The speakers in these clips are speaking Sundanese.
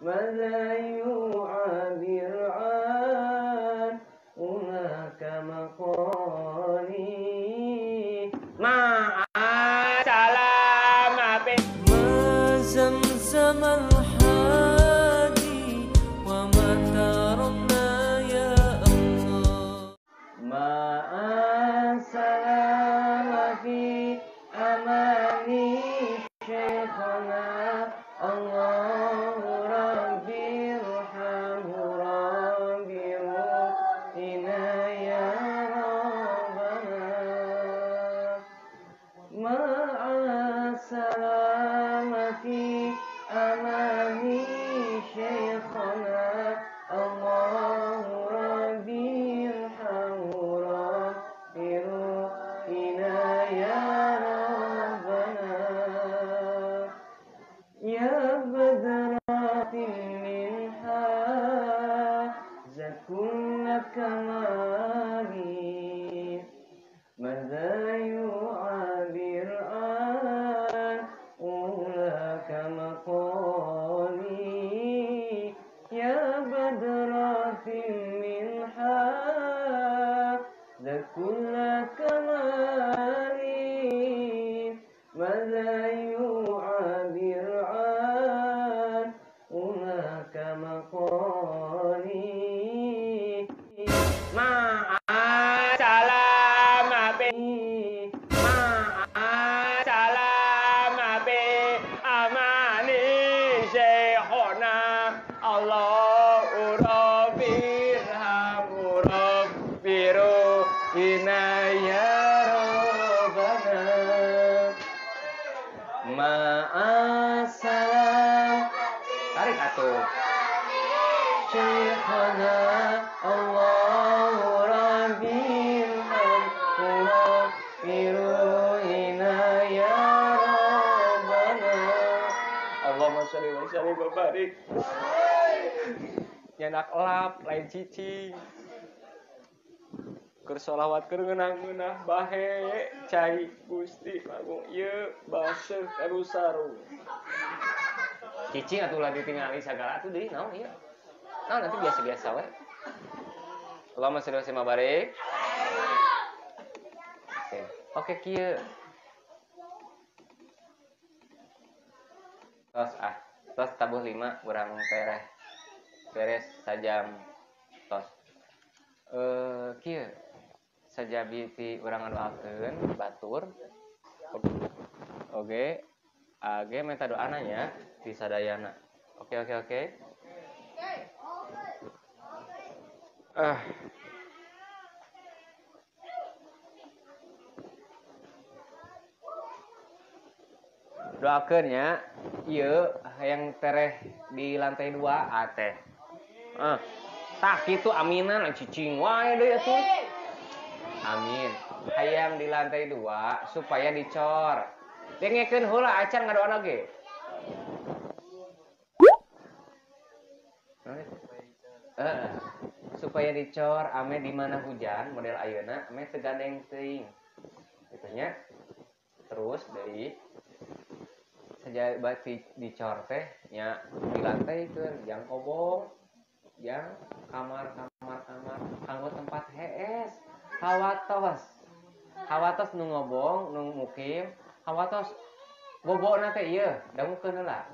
ماذا يعبر عن هناك مقالي مع سلامة ما زمزم الحادي وما ترنا يا الله مع السلامة في أماني شيخنا الله ربي ارحمه ربي روحنا يا ربنا مع السلامة في أماني شيخنا الله ربي ارحمه ربي روحنا يا ربنا يا بدرة من حاز كل كمالي ماذا يعبر عن أولاك مقالي يا بدرة من حاز كل كمالي ماذا يعبر عن هناك مقالي مع سلامة مع سلامة أماني شيخنا الله ربي ارحمه ربي روحنا يا ربنا مع السلامة tarik atuh شيخنا الله ربي ارحمه ربي روحنا يا ربنا Allahumma sholli wa sallim wa barik. Nyanak lap lain cicing. Keur sholawat keur ngeunah-ngeunah bahe cai Gusti Agung ieu baseuh kanu sarung. Cicing atuh ulah ditingali sagala atuh deui naon ieu. Naon nanti biasa-biasa we. Allahumma sholli wa sallim wa barik. Oke, oke kieu. Tos ah, tos tabuh 5 urang tereh. Beres sajam tos. Kieu sajabi ti urang ngadoakeun batur. Oke, age minta doana nya ti sadayana. Oke oke oke. Ah. Doakeun nya ieu hayang tereh di lantai 2 teh. Ah, tah kitu aminan cicing wae deui atuh. Amin. Hayang di lantai 2 supaya dicor. Dengekeun heula acan ngadoana ge. Supaya dicor ame di mana hujan model ayeuna ame teu gandeng teuing. Kitu nya. Terus deui sejak dicor teh nya di lantai keun jang kobong jang kamar kanggo tempat hees hawatos hawatos nu ngobong nu mukim hawatos bobona teh ieu dangukeun heula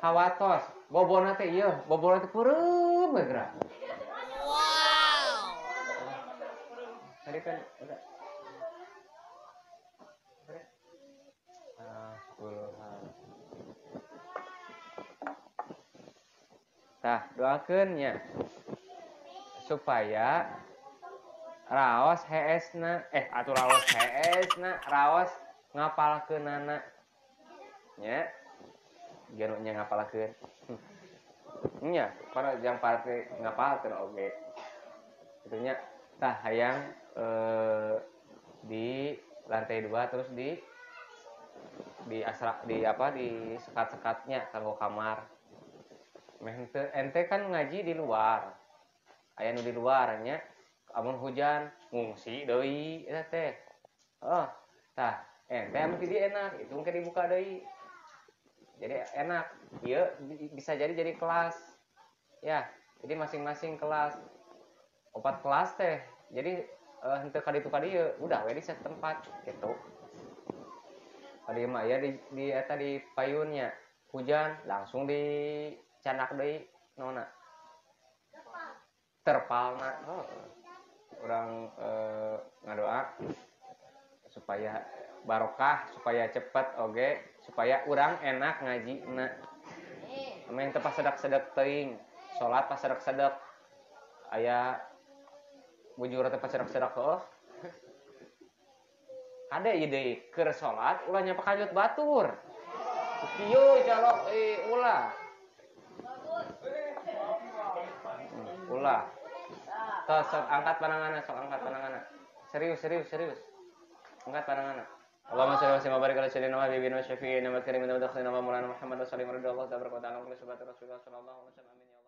hawatos bobona teh ieu bobona teh peureum we geura. Wow, tadi kan udah 10. Tah, doakeun nya supaya raos heesna atuh raos heesna raos ngapalkeunana nya gero nya ngapalkeun nya para jang parte ngapalkeun oge kitu nya. Tah hayang di lantai 2 terus di asra di apa di sekat-sekatnya kanggo kamar. Ente kan ngaji di luar. Aya nu di luar nya amun hujan ngungsi deui eta teh. Oh, tah ente amun ti enak itu engke dibuka deui. Jadi enak. Ieu bisa jadi kelas. Ya, jadi masing-masing kelas. 4 kelas teh. Jadi henteu ka ditu ka dieu, udah we di tempat gitu. Tadi mah ya di eta di payunnya. Hujan langsung dicanak deui nona. Terpalna. Oh. Urang ngadoa supaya barokah, supaya cepet oge, supaya urang enak ngajina. Amin teu pasedak-sedek teuing, salat pasedak-sedek. Aya bujur teh pasedak-sedek heuh. Ada ide keur salat ulah nyapa kanjut batur. Kieu calok ulah. Ulah. Tos sok angkat pananganna, sok angkat pananganna. Serius, serius, serius. Angkat pananganna. Allahumma shalli wa sallim wa barik ala sayyidina wa habibina wa syafi'ina wa karimina wa dakhilina wa maulana Muhammad wa sallim wa radhiyallahu tabaraka wa ta'ala ala sahabati Rasulullah sallallahu alaihi wasallam. Amin.